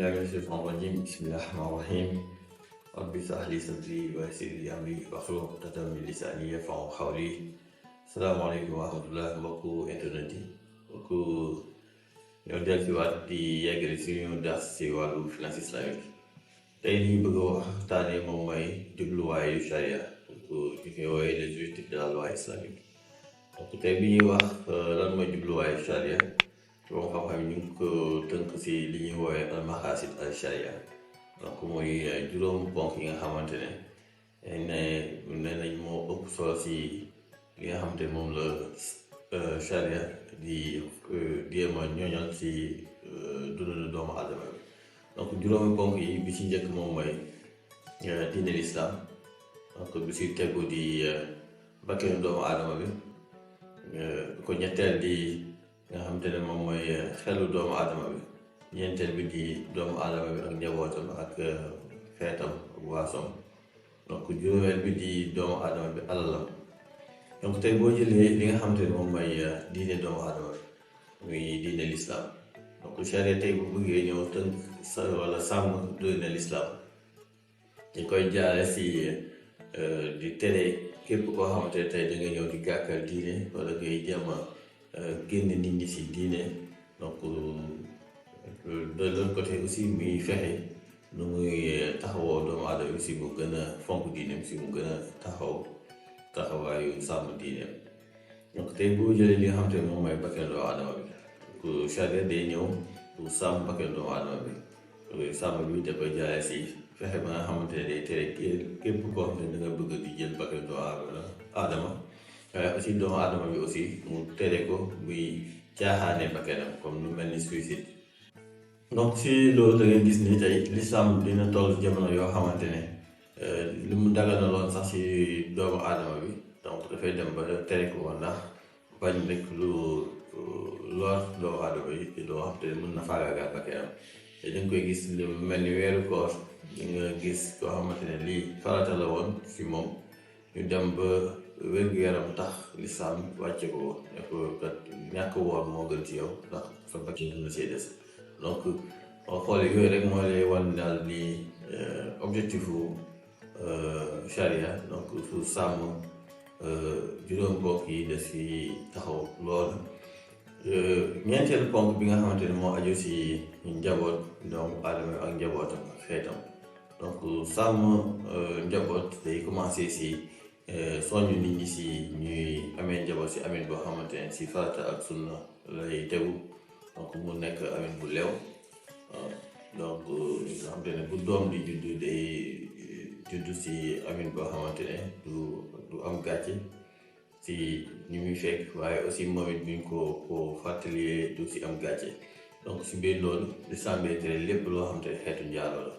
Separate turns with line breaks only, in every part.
بالله من الشيطان الرجيم بسم الله الرحمن الرحيم ربي اشرح لي صدري ويسر لي أمري واحلul uqdatan min lisaani yafqahu qawli. Salaamaaleykum wa rahmatullah mbokku internet yi mbokku ñoo dellusiwaat di yeggali suñu das si wàllu finance islamique. tey li ñu bëgg a waxtaanee moom mooy jubluwaayu charia ñu koy woowee les objectifs de la loi islamique. donc tey bi ñuy wax lan mooy jubluwaayu charia boo xam-xam ñu ngi ko tënk si li ñuy woowee al maqasid al charia. donc mooy juróom ponk yi nga xamante ne nañ moo ëpp solo si li nga xamante ne moom la charia di jéem a ñoñal si dundu doomu adama bi. donc juróomi ponk yi bi ci njëkk moom mooy diine l'islam. donc bi si tegu di bakkanu doomu adama bi. ko ñetteel di nga xamante ne moom mooy xelu doomu adama bi. ñeenteel bi di doomu aadama bi ak njabootam ak xeetam ak waasom. donc juróomeel bi di doomu aadama bi alalam. donc tey boo jëlee li nga xamante ne moom mooy diine doomu aadama bi muy diine l'islam. donc charia tey bu bëggee ñëw tënk wala sàmm diine l'islam dañ koy jaare si di tere képp koo xamante ne tey da nga ñëw di gàkkal diine wala ngay jéem a génn nit ñi si diine. donc de l'autre côté aussi muy fexe nu muy taxawoo doomu aadama aussi mu gën a fonk diineem si mu gën a taxawaayu sàmm diineem. donc tey boo jëlee li nga xamante ne moom mooy bakkanu doomu aadama bi. donc charia day ñëw pour sàmm bakkanu doomu aadama bi. sàmm bi da koy jaaree si fexe ba nga xamante ne day tere képp koo xamante ne da nga bëgg di jël bakkanu doomu aadama. waaye aussi doomu aadama bi aussi mu tere ko muy caaxaane bakkanam comme lu mel ni suicide. donc si loolu da ngay gis ni tey l'islam dina toll jamono yoo xamante ne li mu daganaloon sax si doomu aadama bi donc dafay dem ba tere ko woon ndax bañ rek lu lor doomu aadama yi loo xam te ne mën na faagaagal bakkanam. te da nga koy gis lu mel ni weeru koor di nga gis koo xamante ne lii farata la woon si moom ñu dem ba wér-gu-yaram tax l'islam wàcce ko ne ko kat ñàkk woor moo gën ci yow ndax sa bakkan mën na see des. donc xoole yooyu rek moo lay wan daal ni objectifu charia donc su sàmm juróom ponk yi da si taxaw loolu. ñeenteelu ponk bi nga xamante ne moo aju si njaboot doomu aadama ak njabootam ak xeetam. donc sàmm njaboot day commencé si soññu nit ñi si ñuy amee njaboot si amin boo xamante ne si farata ak sunna lay tegu. donc mu nekk amin bu leew. donc nga xamante ne bu doom di juddu day juddu si amin boo xamante ne du am gàcce si ñu muy fekk waaye aussi moom it buñ ko fàttalee du si am gàcce. donc si biir loolu di sàmbee tere lépp loo xamante ne xeetu njaaloo la.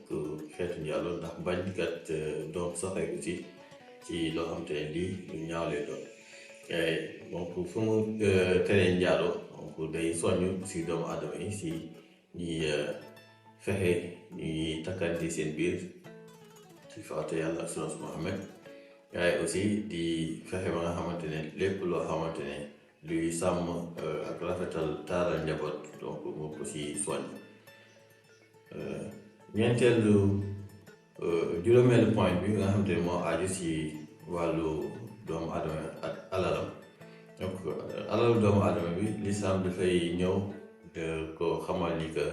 donc xeetu njaaloo ndax bañkat doom soxee aussi ci loo xamante ne lii lu ñaaw lay doon. donc fu mu teree njaaloo donc day soññ si doomu aadama yi si ñuy fexe ñuy takkante seen biir ci farata yàlla ak sunnas Muhammad. waaye aussi di fexe ba nga xamante ne lépp loo xamante ne luy sàmm ak rafetal taaral njaboot donc moo ko si soññ. ñeenteelu juróomeelu point bi nga xamante ne moo aju si wàllu doomu aadama ak alalam. donc alalu doomu aadama bi lislaam dafay ñëw ko xamal ni que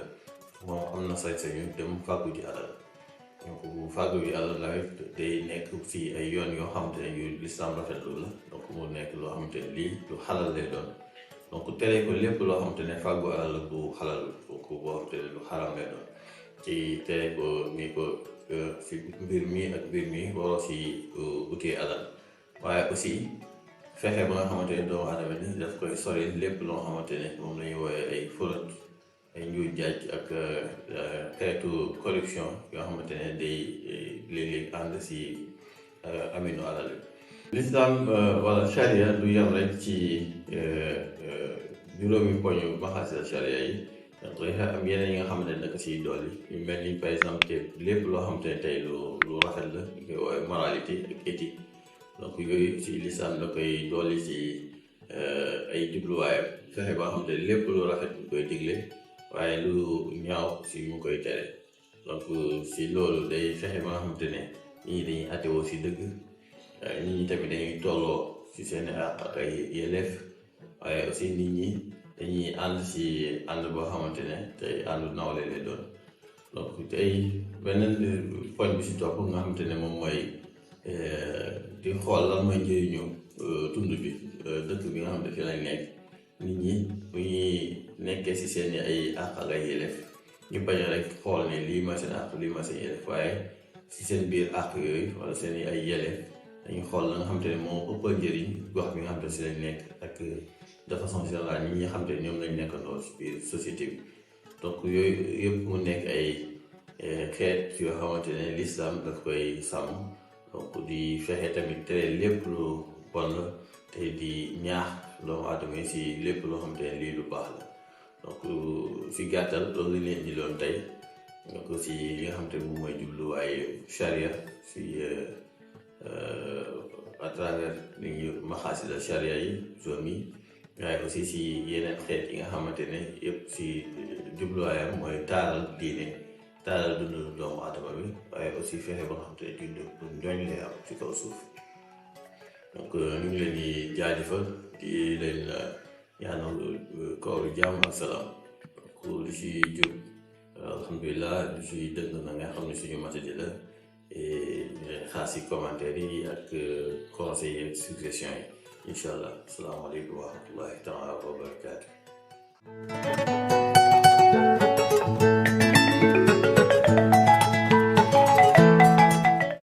moom am na sañ-sañu dem fàggu ji alal. donc bu fàggu ji alal la day nekk si ay yoon yoo xamante ne yu lislaam rafetlu la. donc mu nekk loo xamante ne lii lu xalal lay doon. donc tere ko lépp loo xamante ne fàggu alal la bu xalal donc boo xamante ne lu xaram lay doon. ci tere ko ni ko si mbir mi ak mbir mi waroo si utee alal. waaye aussi fexe ba nga xamante ne doomu aadama ni daf koy sori lépp loo xamante ne moom la ñuy woowee ay fraude ay njuuj njaaj ak xeetu corruption yoo xamante ne day léeg-léeg ànd si aminu alal bi. l'islam wala charia du yam rek ci juróomi poñu maxaasal charia yi. donc am yeneen yi nga xamante ne naka si dolli yu mel ni par exemple te lépp loo xamante ne tey lu rafet la ñu koy woowee moralité ak éthique. donc yooyu si lislaam la koy dolli si ay jubluwaayam fexe ba xam te lépp lu rafet ñu koy digle waaye lu ñaaw si mu koy tere. donc si loolu day fexe ba nga xamante ne nit ñi dañuy atewoo si dëgg, nit ñi tamit dañuy tolloo si seen àq ak ay yelleef, waaye aussi nit ñi dañuy ànd si ànd boo xamante ne tey àndu nawle lay doon. donc tey beneen poñ bi si topp nga xamante ne moom mooy di xool lan mooy njëriñu tund bi, dëkk bi nga xamante fi lañ nekk. nit ñi bu ñuy nekkee si seen ay àq ak ay yelleef ñu bañ a rek xool ne lii mooy seen àq lii mooy seen yelleef, waaye si seen biir àq yooyu wala seen ay yelleef dañuy xool la nga xamante ne moo ëpp njëriñ gox bi nga xamante ne si lañ nekk, ak de façon générale ñi nga xamante ne ñoom lañ nekkandoo si biir société bi. donc yooyu yëpp mu nekk ay xeet yoo xamante ne l'islam daf koy sàmm. donc di fexe tamit tere lépp lu bon la te di ñaax doomu aadama yi si lépp loo xamante ne lii lu baax la. donc si gàttal loolu lañ leen di loon tey, donc si li nga xamante ne moom mooy jubluwaayu charia si à travers li ñuy maxaasida charia yi zoom yi, waaye aussi si yeneen xeet yi nga xamante ne yëpp si jubluwaayam mooy taaral diine, taaral dundu doomu aadama bi, waaye aussi fexe ba nga xamante ne dund bu njooñ lay am si kaw suuf. donc ñu ngi leen di jaajëfal di leen ñaanal kooru jàmm ak salaam. donc lu si jub alhamdulilah, lu si dëng na nga xam ne suñu matadi la, et xaar si commentaire yi ak conseils yi ak suggestions yi incha allah. asalaamaaleykum wa rahmatullahi taala wa barakaatu.